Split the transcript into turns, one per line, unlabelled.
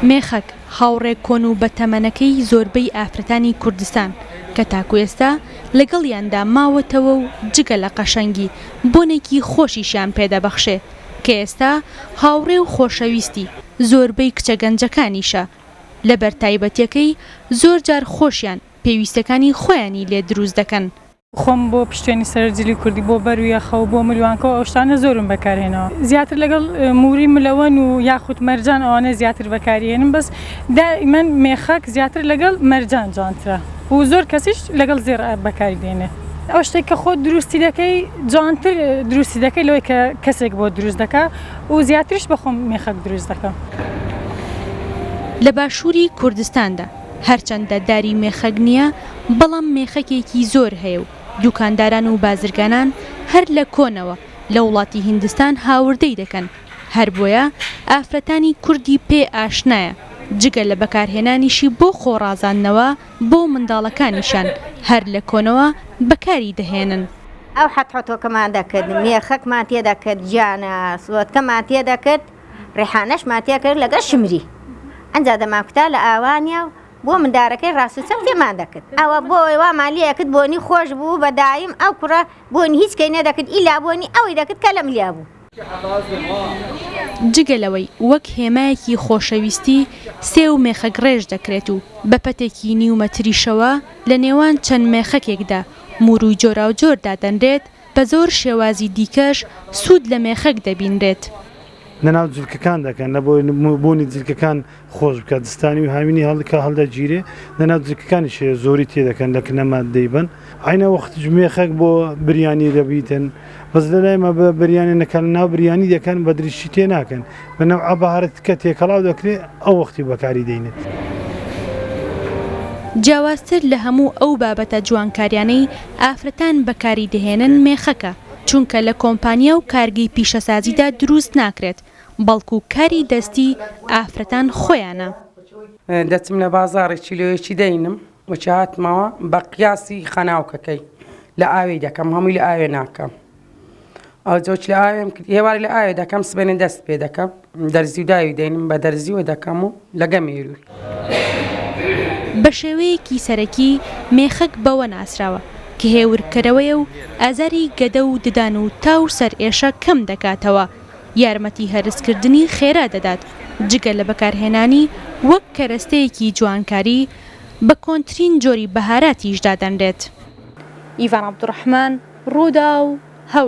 مێخەک، هاوڕێ کۆن و بەتەمەنەکەی زۆربەی ئافرەتانی کوردستان کە تاکو ئێستا لەگەڵیاندا ماوەتەوە و جگە لە قەشەنگی بۆنێکی خۆشیشیان پێدەبەخشێ کە ئێستا هاوڕێ و خۆشەویستی زۆربەی کچە گەنجەکانیشە لەبەر تایبەتیەکەی زۆرجار خۆشیان پێویستەکانی خۆیانی لێ دروست دەکەن.
خۆم بۆ پشتێنی سەر جلی کوردی بۆ بەر و یەخە و بۆ ملوانکە و ئەو شتانە زۆرم بەکار هێناوە زیاتر لەگەڵ موری ملەوەن و یاخود مەرجان ئەوانە زیاتر بەکاری هێنم بەس دائیمەن مێخەک زیاتر لەگەڵ مەرجان جوانترە و زۆر کەسیش لەگەڵ زێڕ بەکاری دێنێ. ئەو شتێک کە خۆت دروستی دەکەی جوانتر دروستی دەکەی لەوەی کە کەسێک بۆت دروست دەکا و زیاتریش بە خۆم مێخەک دروست دەکەم.
لە باشووری کوردستاندا هەرچەندە داری مێخەک نییە، بەڵام مێخەکێکی زۆر هەیە و دوکانداران و بازرگانان هەر لە کۆنەوە لە وڵاتی هیندستان هاوردەی دەکەن، هەر بۆیە ئافرەتانی کوردی پێ ئاشنایە، جگە لە بەکارهێنانیشی بۆ خۆ ڕازاندنەوە بۆ منداڵەکانیشیان هەر لە کۆنەوە بەکاری دەهێنن.
ئەو حەتحەتۆکەمان دەکرد، مێخەکمان تێدەکرد، گیانە سۆتکەمان تێدەکرد، ڕیحانەشمان تێکرد لەگەڵ شمری ئەنجا دەمانکوتا لە ئاوانیا و بۆ مندارەکەی ڕاست و چەپ تێمان دەکرد ئەوە بۆ وامان لێ ئەکرد بۆنی خۆش بوو بە دایم ئەو کوڕە بۆنی هیچ کەی نەدەکرد ئیلا بۆنی ئەوەی دەکرد کە لە ملیا بوو.
جگە لەوەی وەک هێمایەکی خۆشەویستی سێو مێخەک ڕێژ دەکرێت و بە پەتێکی نیو مەتریشەوە لە نێوان چەند مێخەکێکدا موروی جۆراوجۆر دادەنرێت، بە زۆر شێوازی دیکەش سوود لە مێخەک دەبینرێت.
لەناو جلکەکان دەکەن لە بۆی بۆنی جلکەکان خۆش بکات زستانی و هاوینی هەڵ کە هەڵدەگیرێ لەناو جلکەکانیش هەیە زۆری تێ دەکەن لە کنەمە دەیبەن عەینە وەختیش مێخەک بۆ بریانی دەبیتن بەس لەلای مە بە بریانی نەکەن لەناو بریانی دەکەن بە دریشی تێ ناکەن بە نەوعە بەهارەت کە تێکەڵاو دەکرێ ئەو وەختی بەکاری دەینێت.
جیاوازتر لە هەموو ئەو بابەتە جوانکاریانەی ئافرەتان بەکاری دەهێنن مێخەکە، چونکە لە کۆمپانیا و کارگەی پیشەسازیدا دروست ناکرێت، بەڵکو کاری دەستی ئافرەتان خۆیانە.
دەچم لە بازاڕێ کیلۆیەکی دەینم وەکی هاتمەوە بە قیاسی خەناوکەکەی لە ئاوێی دەکەم هەمووی لە ئاوێ ناکەم. ئەو جۆچ لە ئاوێم کرد ئێوارێ لە ئاوێ دەکەم سبەینێ دەست پێ دەکەم دەرزی و داوی دەینم بە دەرزیوە دەکەم و لەگە مێرووی.
بە شێوەیەکی سەرەکی مێخەک بەوە ناسراوە کە هێورکەرەوەیە و ئازاری گەدە و ددان و تا و سەرئێشە کەم دەکاتەوە، یارمەتی هەرسکردنی خێرا دەدات، جگە لە بەکارهێنانی وەک کەرەستەیەکی جوانکاری، بە کۆنترین جۆری بەهاراتیش دادەنرێت. ئیڤان عەبدولڕەحمان، رووداو.